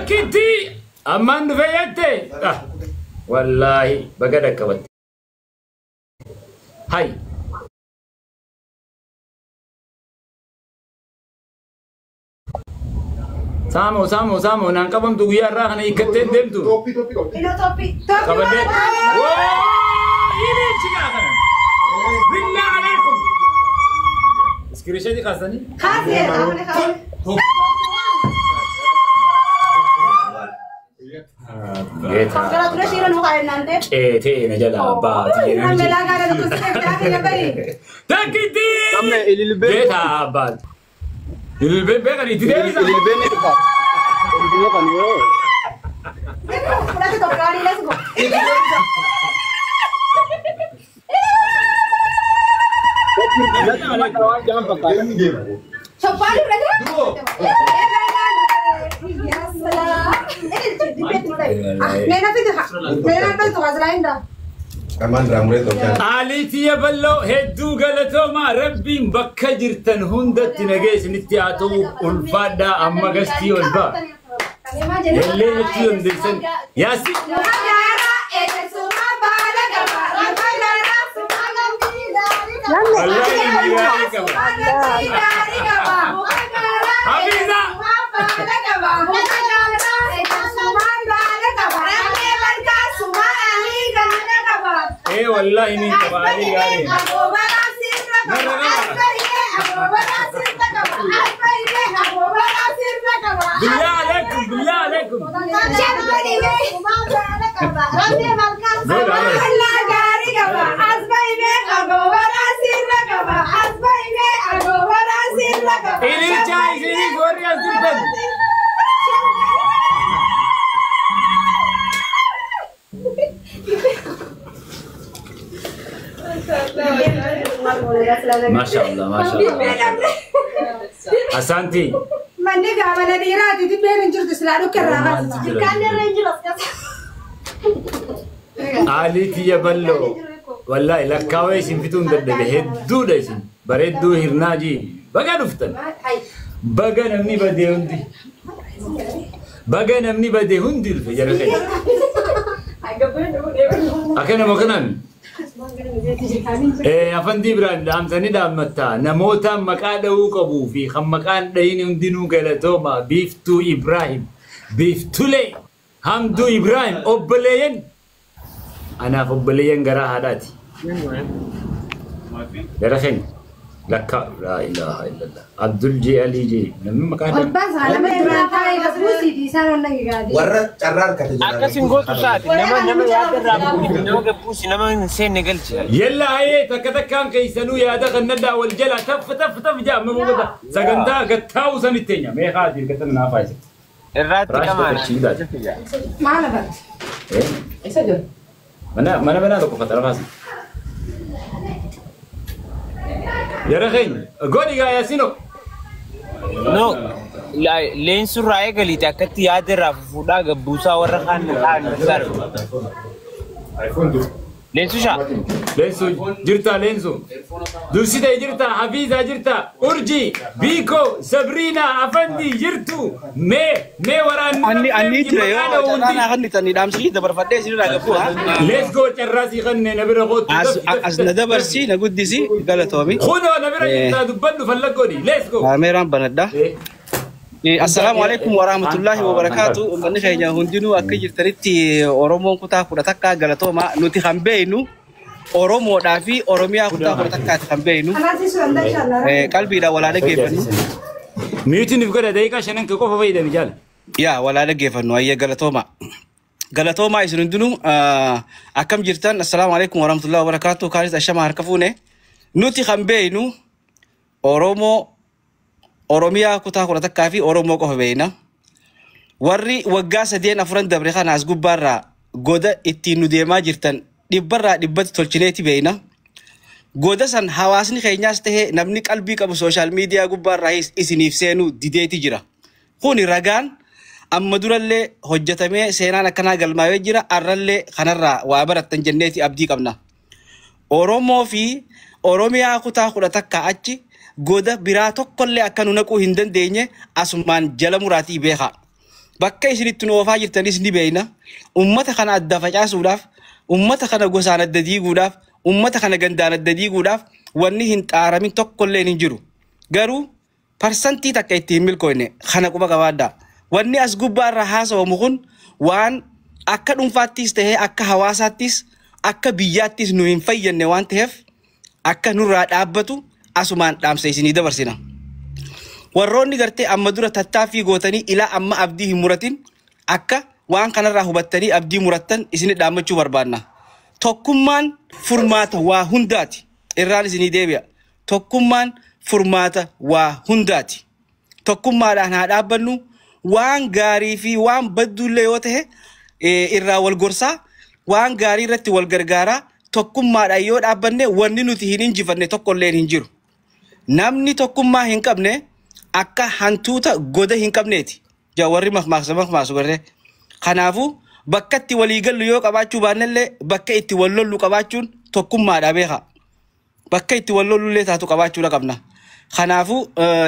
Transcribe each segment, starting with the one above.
Takkitti ammaan dhufee jette. Wallaahi baga dhaqqabatte. Hay. Saamoo saamoo saamoo naan qabamtu guyyaa irraa kana hiikkattee deemtu. Toppii toppii qabdi. Ino toppii. Toppii. Qabadee. Woo! Ililchi kana. Billaa alaikum. Iskiriishatii kaasanii. Kaasee. Geeta. Congratulations nu kaa'ennaan ta'e. Ceetee na jalaa baati. Meelaa gaara dhukkubsatee gaafa nyaatanii. Takkitti. Qamme ililbee. Geeta baati. Ililbee beekan itti deebisa. Ililbee ni dhufa. Ililbee kan yoo. Fudhate tokko let's go. Waan jahan fakkaata. Deemni deema. Choppaali fudhate. Qamaan raamuree tokko. Qaaliitii yabal'oo hedduu galatoomaa rabbiin bakka jirtan hundatti nagee isinitti haa ta'u ulfaadhaa amma gastii ol ba'a. Yallee jechuu dandeessan. Yaasi. Wallaahi gaarii qaba. Hafiza. Ee wallaahi ni qaba alii gaarii. Billah alaikum billah alaikum. Ililchaa isiniif warri as jirtan. Maashaallah maashaallah. Asanti. Manni gaafana dhiiraati dibbeen hin jirtu silaa dhukka irraa baasa. Jirkaan irra hin jiru as keessa. Qaaliitii yabal'oo. Wallaahi lakkaawee isin fixuu hin dadhabe hedduudha isin. Bareedduu hirnaa jii. Baga dhuftan. Baga namni badee hundi. Baga namni badee hundi dhufe jala keenya. Akkanuma kanaan. Afandii biraan dhaamsanii dhaammattaa namoota maqaa dha'uu qabuu fi kan maqaan dhahin hundinuu galatooma biiftuu Ibraahim biiftulee Hamduu Ibraahim obboleeyyan anaaf obboleeyyan garaa haadhaati. Gara keenya lakka laa ilaaha illallah Abdul Jee Alii Jee namni maqaa dhahu. Abbaan saala duraan taa'ee gasbuusii fi isaan onnaa gigaadhi. Warra carraa harkate jira. Akkasin gootu isaati. Nama nama yaada irraa buusi, nama gabbuusi, nama hin seenne galchi. Yalla hayee takka takkaan keessanuu yaada kannadhaa wal jala taff taff taff jaa amma boqota sagantaa gattaa'u san itti enya meeqaa ati hirkatan naa faayisa. Irraatti Raash qamaana. tokko chiidaati. Maal agarti? Isa jira. Mana mana mana tokko fatara faasa. Jara keenya godhi gaa yaasino. No, leensurraa eegaliiti akkatti yaada irraa fuudhaa gabbuusaa warra kaan kaan sarbu. Leensushaa. Leensu jirta leensu. Dursitee jirta Hafiizaa jirta Urjii Biikoo Sabriinaa Afandii jirtu mee mee waraanni. Anni anni jira yoo carraa naa kennitanii dhaamsii dabarfadhee isinirraa gabbuu haa. Let's go carraa sii kanneen na bira kootu. As as na dabarsii na guddisi galatoomi. Kunoo na bira jirtaa dubbadhu fallaqoodhi. Let's go. Kaameeraan banadha. Assalaamu alaikum warahmatullahi wabarakaatu. Uummanni keenya hundinuu akka jirtanitti Oromoon kutaa 11 galatooma. Nuti kan beeynu Oromoodhaa fi Oromiyaa kutaa 11 kan beeynu. Kanaaf sun inshallah. Qalbiidhaan walaa dhaggeeffannu. Miyuutiin if godha daqiiqaa shanan ka qofa fayyadami jaala. Yaa walaa dhaggeeffannu ayyee galatooma. Galatoomaa isin hundinuu akkam jirtan assalaamu alaikum warahmatullahi wabarakaatu. Kaanis ashama harka fuune. Nuti kan beeynu Oromoo Oromiyaa kutaa 11 fi Oromoo qofa beeyna. Warri waggaa 3 4 dabre kana as gubbaarraa goda ittiin nu deemaa jirtan dhibbarraa dhibbatti tolchineeti beeyna. Goda san hawaasni keenyaas tahee namni qalbii qabu sooshaal miidiyaa gubbaarraa isiniif seenuu dideeti jira. Kuni ragaan amma durallee hojjetamee seenaan akkanaa galmaa'ee jira arrallee kanarraa waa barattan jenneeti abdii qabna. Oromoo fi Oromiyaa kutaa 11 achi goda biraa tokkollee akka nu naquu hin dandeenye asumaan jala muraatii beekaa. Bakka isinitti nu oofaa jirtanis ni beeyna. Ummata kana adda facaasuudhaaf, ummata kana gosaan adda diiguudhaaf, ummata kana gandaan adda diiguudhaaf wanni hin xaaramin tokkolleen hin jiru. Garuu parsantii takka itti hin milkoofne kana quba qabaadhaa. Wanni as gubbaarra haasawamu kun waan akka dhuunfaattis ta'ee akka hawaasaattis akka biyyaattis nu hin fayyadne waan ta'eef akka nurraa dhaabbatu asumaan dhaamsa isinii dabarsina. Warroonni gartee amma dura tattaaffii gootanii ilaa amma abdii hin muratin akka waan kanarraa hubattanii abdii murattan isinii dhaammachuu barbaanna. Tokkummaan furmaata waa hundaati. Irraan isinii deebi'a. Tokkummaan furmaata waa hundaati. Tokkummaadhaan haa dhaabbannu waan gaarii fi waan badduullee yoo ta'e irraa wal gorsaa waan gaarii irratti wal gargaaraa tokkummaadhaan yoo dhaabbanne wanni nuti hin injifanne tokkolleen hin jiru. Namni tokkummaa hin qabne akka hantuuta goda hin qabneeti. Warri makmaaksa makmaasu garee. Kanaafuu bakka itti walii gallu yoo qabaachuu baannellee bakka itti wal lollu qabaachuun tokkummaadha beeka. Bakka itti wal lollullee taatu qabaachuudha qabna. Kanaafuu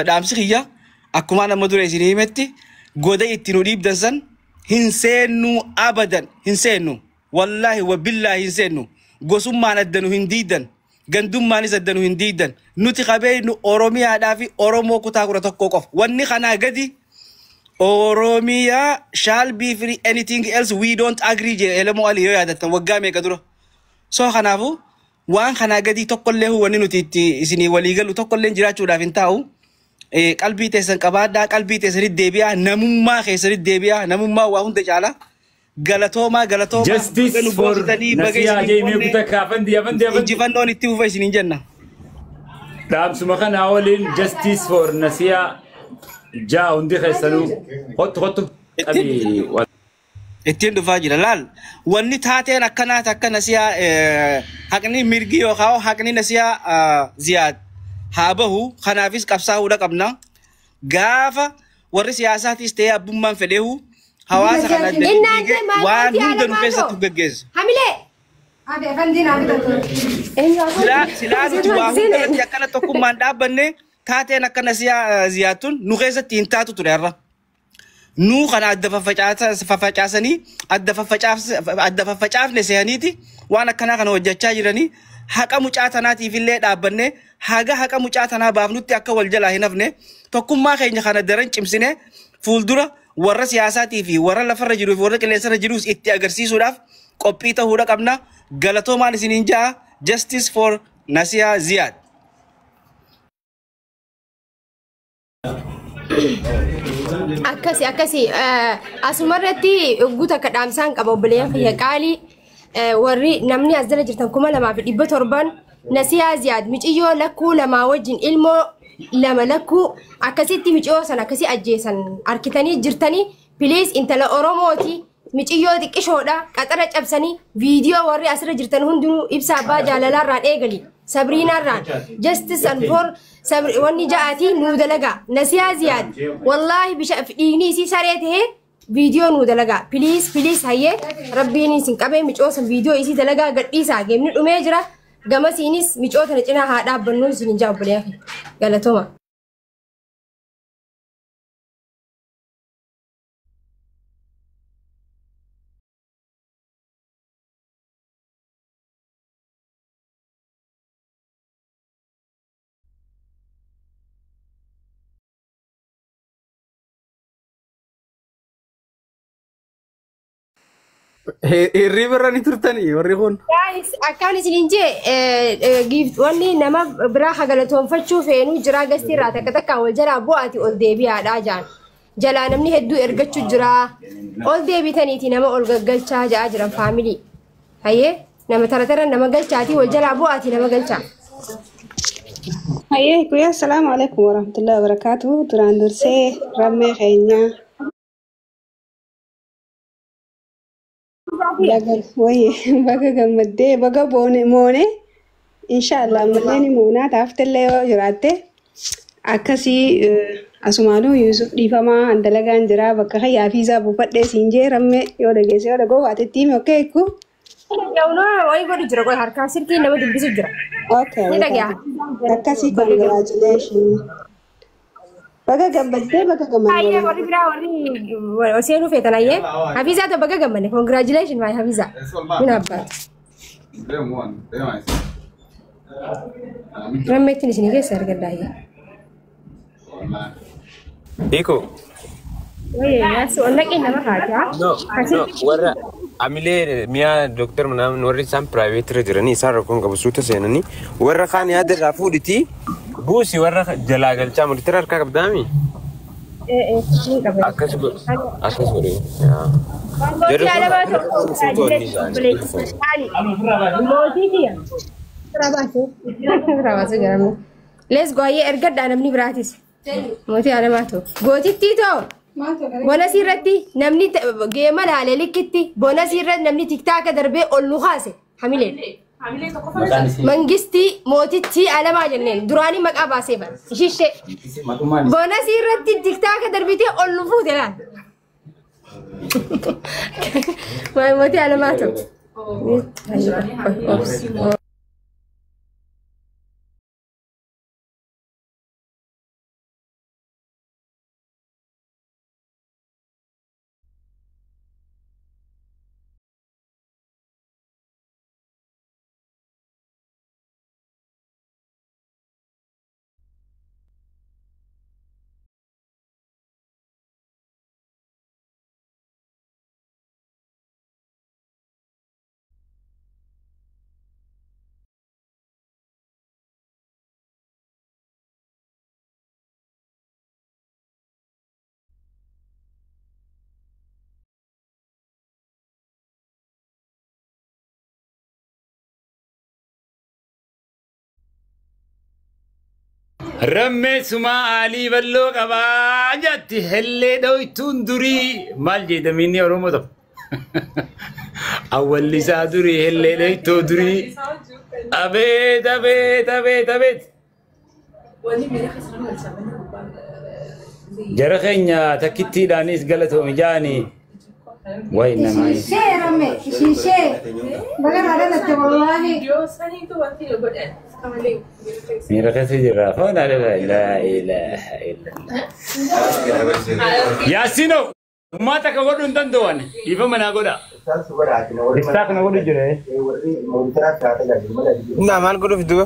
dhaamsi kiyya akkuma nama dura isin himetti goda itti nu dhiibdan san hin seennu abadan hin seennu. Wallaahi wa billaahi hin seennu. Gosummaan adda nu hin diidan. Gandummaanis adda nu hin diidan. Nuti qabeenyu Oromiyaadhaa fi Oromoo kutaa 11 qofa. Wanni kanaa gadi Oromiyaa shall be free, anything else we don't agree jedhe Elemoo Alii yoo yaadattan waggaa meeqa dura. So kanaafuu waan kanaa gadii tokkollee wanni nuti itti isinii walii galu tokkollee jiraachuudhaaf hin taa'u. Qalbii teessan qabaadhaa, qalbii teessanitti deebi'aa, namummaa keessanitti deebi'aa, namummaa waa hunda caala. Galatoomaa galatoomaa. Justice for Nasiyaa Jeemee kutaa afandi afandi afandi. Injifannoon itti fufa isiniin jenna. Dhaamsuma kanaa waliin justice for Nasiyaa jaa hundi keessanuu hottu hottu. Ittiin dhufaa jira laal wanni taateen akkanaa takka Nasiyaa haqni mirgi yookaan haqni Nasiyaa Ziyaad haa bahu kanaafis qabsaa'uudha qabna. Gaafa warri siyaasaatis ta'ee abbummaan fedheehu hawaasa kana adda diigee waan hunda nu keessatti gaggeessu. Hamilee. Silaa nuti waa hundatti akkana tokkummaan dhaabbanne taateen akka Nasiyaa Ziyaad nu keessatti hin taatu ture har'a. Nu kana adda faffacaasanii adda faffacaafne se'aniiti waan akkanaa kana hojjechaa jiranii haqa mucaa tanaatiif illee dhaabbanne haga haqa mucaa tanaa baafnutti akka wal jalaa hin hafne tokkummaa keenya kana daran cimsine fuuldura warra siyaasaatii fi warra lafarra jiruu fi warra qilleensarra jiruus itti agarsiisuudhaaf qophii ta'uudha qabna. Galatoomaan isiniin ja'a Justice for Nasiyaa Ziyaad. Akkasi akkasi asumarratti guutuu akka dhaamsaan qaba obboleeyyan kiyya qaalii warri namni as jala jirtan 2700 Nasiyaa Ziyaad miciyyoo lakkuu lamaa wajjin ilmoo lama lakkuu akkasitti miciyyoo sana akkasii ajjeesan harkitanii jirtanii piliis intala Oromooti miciyyoo xiqqishoodha qaxara cabsanii viidiyoo warri asirra jirtan hundinuu ibsa abbaa jaalalaarraan eegali Sabriinaarraan justice and for wanni ja'aatii nuu dalagaa Nasiyaa Ziyaad wallaahi bishaan dhiigni isii saree tahee viidiyoo nuu dalagaa piliis piliis hayyee rabbiin isin qabee micoosan viidiyoo isii dalagaa gadhiisaa geemni dhumee jira gamasiinis micoota cinaa haa dhaabbannu isin hin jaabbolee galatooma. Hirriba irra ni turtanii warri kun. Guys, akkaan isiniin jee wanni nama biraa hagalatoonfachuu feenuu jira gastii irraa takka takkaan wal jalaa bu'aati ol deebi'aadhaa jaan. Jalaa namni hedduu ergachuu jira. Ol deebitaniiti nama ol gaggalchaa ja'aa jiran faamilii. Hayyee nama tara tara nama galchaatii wal jalaa bu'aati nama galchaa. Hayyee guyyaa assalaamu alaikum warahmatullahi wabarakatuh. Duraan dursee rammee keenyaa. Baga gammaddee baga moone inshaallah ammallee ni moonaa taaftellee yoo jiraatte akkasii asumaanuu Yuusuf dhiifamaa dalagaan jira bakka kayyaa fiizaa buufadhee siin jee rammee yoo dhageesse yoo dhagoo waatetti himi okkee hiikku. Yawnoo wayii godhu jira qoy harkaa silkii nama dubbisu jira. Okay. Akkasii congratulations. Baga gammaddee baga gammadde. Ayyee warri biraa warri seenuu feetan ayyee. Hafizaa ta'u baga gammadde. Congratulations my Hafizaa. Min abbaatu. Rammeettiin isinii keessa argadha ayyee. Hiiko. Wayyee yaasuu onnaqee nama haajaa. No, no, warra amilee mi'a dooktar ምናምን warri isaan private irra jiranii isaan rakkoon qabu suuta seenanii warra kaan yaada irraa fuudhiti buusi warra jalaa galchaa monitor harkaa qabdaami. Ni qaba. Akkas godhu. Akkas godhu. Mootii alamaa tokko mootii kiyya. Biraa baasee jedhamu. Let's go ayyee ergadhaa namni biraatis. Mootii alamaa tokko. Gootittii too. Bonasii irratti namni geema laalee likkitti bonasii irratti namni tiktaaka darbee ol nu kaase hamileen. Mangistii mootittii alamaa jenneen duraanii maqaa baasee bara. Ishishee. Bonasii irratti tiktaaka darbitee ol nu fuute laal. Mootii alamaa tokko. Rammee sumaa aalii balloo qabaa jetti hellee dhoytuun durii maal jedhamiinni Oromoo tokko. Awwallisaa durii hellee dhoytuu durii. Abeet abeet abeet abeet. Jara keenya takkittiidhaanis galatoomi jaanii. Wayi namaa. Ishee ramme ishee baga dhaladhatte wallaahi. Miira keessa jirra. Foon alala laa ilaaha illallah. Yaasino uummata akka godhu hin danda'an dhiifama manaa godha. Istaa kana godhu jira. Naa maal godhuuf duuba?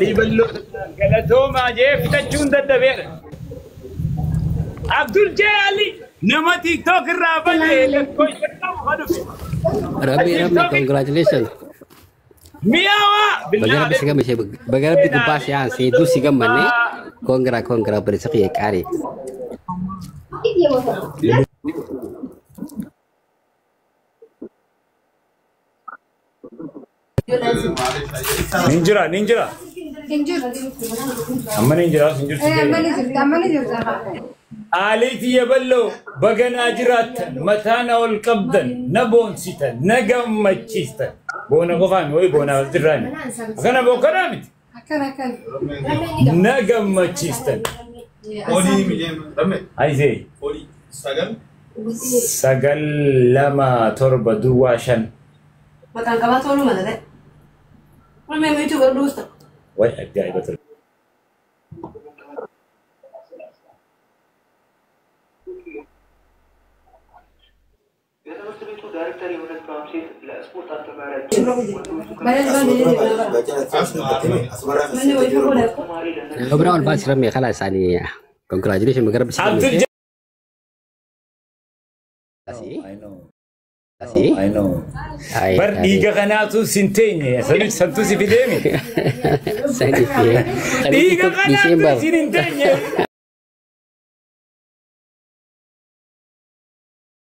Liiballoo galatoomaa jee fitachuun dadhabeera. Abdul Jeali nama TikTok irraa badee lakkoofsa qabu dhufe. Rabbi Rabbi congratulations. Mi'aawaa Baga Rabbi si gammachiise baga Rabbi gubbaa si aanse hedduu si gammanne congra congra obboleessa kiyya qaalii. Ninjira ninjira. Hin jirtu. Amma ninjira hin jirtu. Amma ni jirti amma ni jirti. Aaliiti yaballoo baganaa jiraattan mataana ol qabdan na boonsitan na gammachiistan boona qofaami wayi boonaa ol dirraani akkana bookkanaa miti Akkana akkana. na gammachiistan. Aisee 9 2 7 0 5. Maqaan qabaa toluu malee. Walumaa miitu godhu duusta. Wayi ajaa'iba ture. Obra ol baasi rammee kalaas ani congratulations baga Rabbi si Abdul gammachiise. I know. Bar dhiiga kanaatu sin teenye santu si fideemi. Sani fi. Dhiiga kanaatu sin hin teenye.